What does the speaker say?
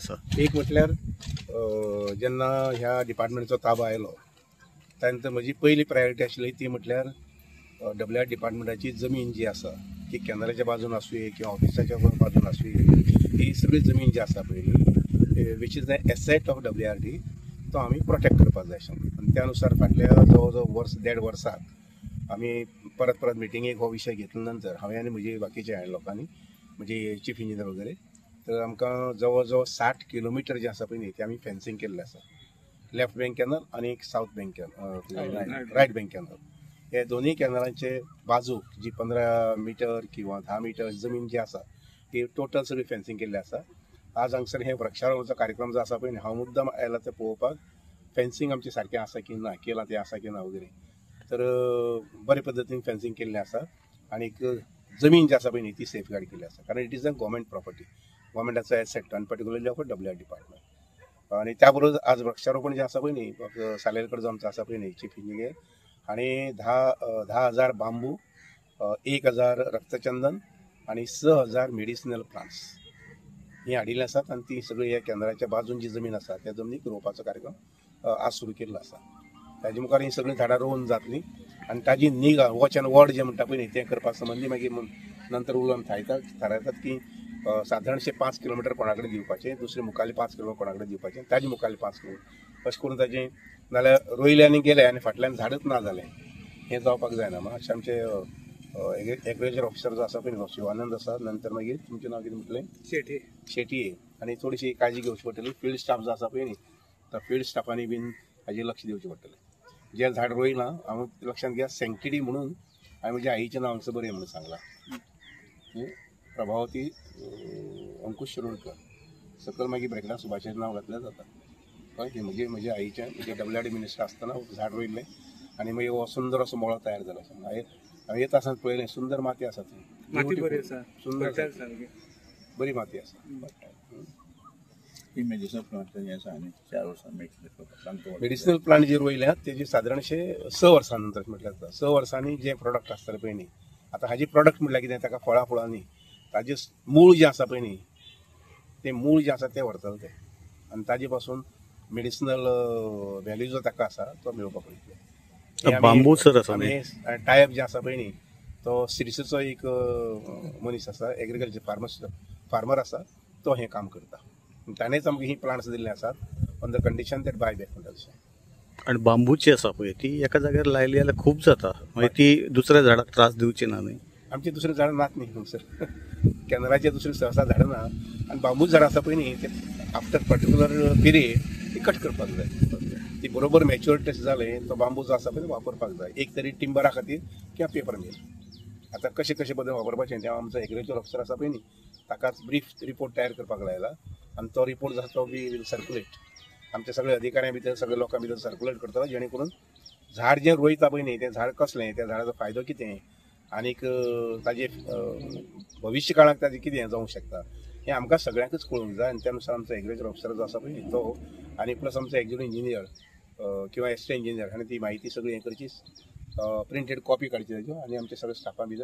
एक म्हटल्यार जेन्ना ह्या डिपार्टमेंटाचो ताबो आयलो त्यानंतर म्हजी पयली प्रायोरिटी आशिल्ली ती म्हटल्यार डब्ल्यू आर डिपार्टमेंटाची जमीन जी आसा ती कॅनलाच्या बाजून आसुये किंवा ऑफिसाच्या बाजून आसुये, ही सगळी जमीन जी आसा पयली which is the asset of W R D, तो आमी प्रोटेक्ट करपाक जाय आशिल्लो. आनी त्या अनुसार फाटल्या जवळ जवळ वर्स देड वर्साक आमी परत परत मिटिंगेक हो विशय घेतल्या नंतर हांवें आनी म्हजी बाकीच्या लोकांनी, म्हणजे चीफ इंजिनियर वगैरे, तर आमकां जवळ जवळ 60 किलोमिटर जे आसा पळय न्ही ते आमी फेन्सिंग केल्लें आसा. लेफ्ट बँक कॅनल आनी एक south bank canal, right bank canal, हे दोनूय कॅनलांचे बाजूक जी 15 मिटर किंवा 10 मिटर जमीन जी आसा ती टोटल सगळी फेन्सिंग केल्ली आसा. आज हांगसर हे वृक्षारोपणाचो कार्यक्रम जो आसा पळय न्ही, हांव मुद्दम आयला ते पळोवपाक फेन्सिंग आमचें सारकें आसा की ना, केलां तें आसा की ना वगैरे. तर बरे पद्दतीन फेन्सिंग केल्लें आसा आनी जमीन जी आसा पळय न्ही ती सेफगार्ड केल्ली आसा, कारण it is a government property, गव्हर्मेंटाचो एसेट आनी particularly of W R department. आनी त्या बरोबर आज वृक्षारोपण जें आसा पळय न्ही, सालेलकर जो आमचो आसा पळय न्ही चीफ इंजिनियर, आनी 10,000 बांबू, 1,000 रक्तचंदन आनी 6,000 मेडिसिनल प्लांट्स हीं हाडिल्लीं आसात. आनी ती सगळी ह्या केंद्राच्या बाजून जी जमीन आसा त्या जमनीक रोवपाचो कार्यक्रम आज सुरू केल्लो आसा. ताजे मुखार हीं सगळीं झाडां रोवन जातलीं आनी ताजी निगा वॉच एंड वॉर्ड जें म्हणटा पळय न्ही तें करपा संबंदी मागीर नंतर उलोवन थारायतात की सादारणशे 5 किलोमिटर कोणा कडेन दिवपाचें, दुसरे मुखाल्ले 5 किलोमिटर कोणा कडेन दिवपाचें, ताजे मुखाल्ले 5 किलोमिटर, अशें करून ताजें नाल्यार रोयलें आनी गेलें आनी फाटल्यान झाडच ना जालें हें जावपाक जायना. मातशें आमचे एग्रीकल्चर ऑफिसर जो आसा पळय न्ही शिवानंद आसा, नंतर मागीर तुमचें नांव कितें म्हटलें, शेटी, शेटये, आनी थोडीशी काळजी घेवची पडटली. फिल्ड स्टाफ जो आसा पळय न्ही तो फिल्ड स्टाफांनी बीन हाजेर लक्ष दिवचें पडटलें. जें झाड रोयलां हांव लक्षांत घेया, सँक्टिटी म्हणून हांवें म्हज्या आईचें नांव हांगसर बरय म्हणून सांगलां, प्रभावती अंकुश शिरोडकर, सकयल मागीर ब्रेकडान सुभाषाचें नांव घातल्यार जाता. कळ्ळें? म्हजे म्हज्या आईचें, म्हणजे डब्ल्यू आर डी मिनिस्टर आसतना झाड रोयल्लें आनी मागीर हो सुंदर असो मळो तयार जालो. हांवें येता आसतना पळयलें, सुंदर माती आसा थंय, माती बरी आसा, सुंदर, बरी माती आसा. मेडिसिनल प्लांट जे रोयल्यात तेजी सादारणशे 6 वर्सां नंतर म्हटल्यार जाता. 6 वर्सांनी जे प्रोडक्ट आसतले पळय न्ही, आतां हाजी प्रोडक्ट म्हटल्यार कितें, ताका फळां फुळां न्ही, ताजें मूळ जें आसा पळय न्ही तें मूळ जें आसा तें व्हरतले ते, आनी ताजे पासून मेडिसिनल व्हॅल्यू जो ताका आसा तो मेळोवपाक पळयतले. बांबू सर आसा, टायप जे आसा पळय न्ही तो सिरिसीचो एक मनीस आसा, एग्रीकल्चर फार्मर आसा, तो हें काम करता. ताणेंच आमकां ही प्लांट्स दिल्ले आसात on the condition that buy back म्हणटा तशें. आनी बांबूची आसा पळय ती एका जाग्यार लायली जाल्यार खूब जाता, मागीर ती दुसऱ्या झाडाक त्रास दिवची ना न्ही. आमची दुसरीं झाडां नात न्ही सर, कॅनलाचे दुसरीं सहसा झाडां ना. आनी बांबू झाडां आसा पळय न्ही ते आफ्टर पर्टिक्युलर पिरियड ती कट करपाक जाय, ती बरोबर मॅच्युअर टेस्ट जालें तो बांबू जो आसा पळय वापरपाक जाय, एक तरी टिंबरा खातीर किंवा पेपर मिल. आतां कशें कशें पद्दतीन वापरपाचें तें आमचो एग्रीकल्चर ऑफिसर आसा पळय न्ही ताकाच ब्रीफ रिपोर्ट तयार करपाक लायला आनी तो रिपोर्ट जो आसा तो we will circulate आमच्या सगळ्या अधिकाऱ्यां भितर, सगळ्या लोकां भितर सर्कुलेट करतलो, जेणे करून झाड जें रोयता पळय न्ही तें झाड कसलें, त्या झाडाचो फायदो कितें आनीक ताजे भविश्य काळाक ताजें कितें जावंक शकता हें आमकां सगळ्यांकूच कळूंक जाय. आनी त्या नुसार आमचो एग्रीकल्चर ऑफिसर जो आसा पळय न्ही तो आनी प्लस आमचो एक्झिक्युटीव इंजिनियर किंवा एसिस्टंट इंजिनियर हाणें ती म्हायती सगळी हें करची, प्रिंटेड कॉपी काडची ताज्यो आनी आमच्या सगळ्या स्टाफा भितर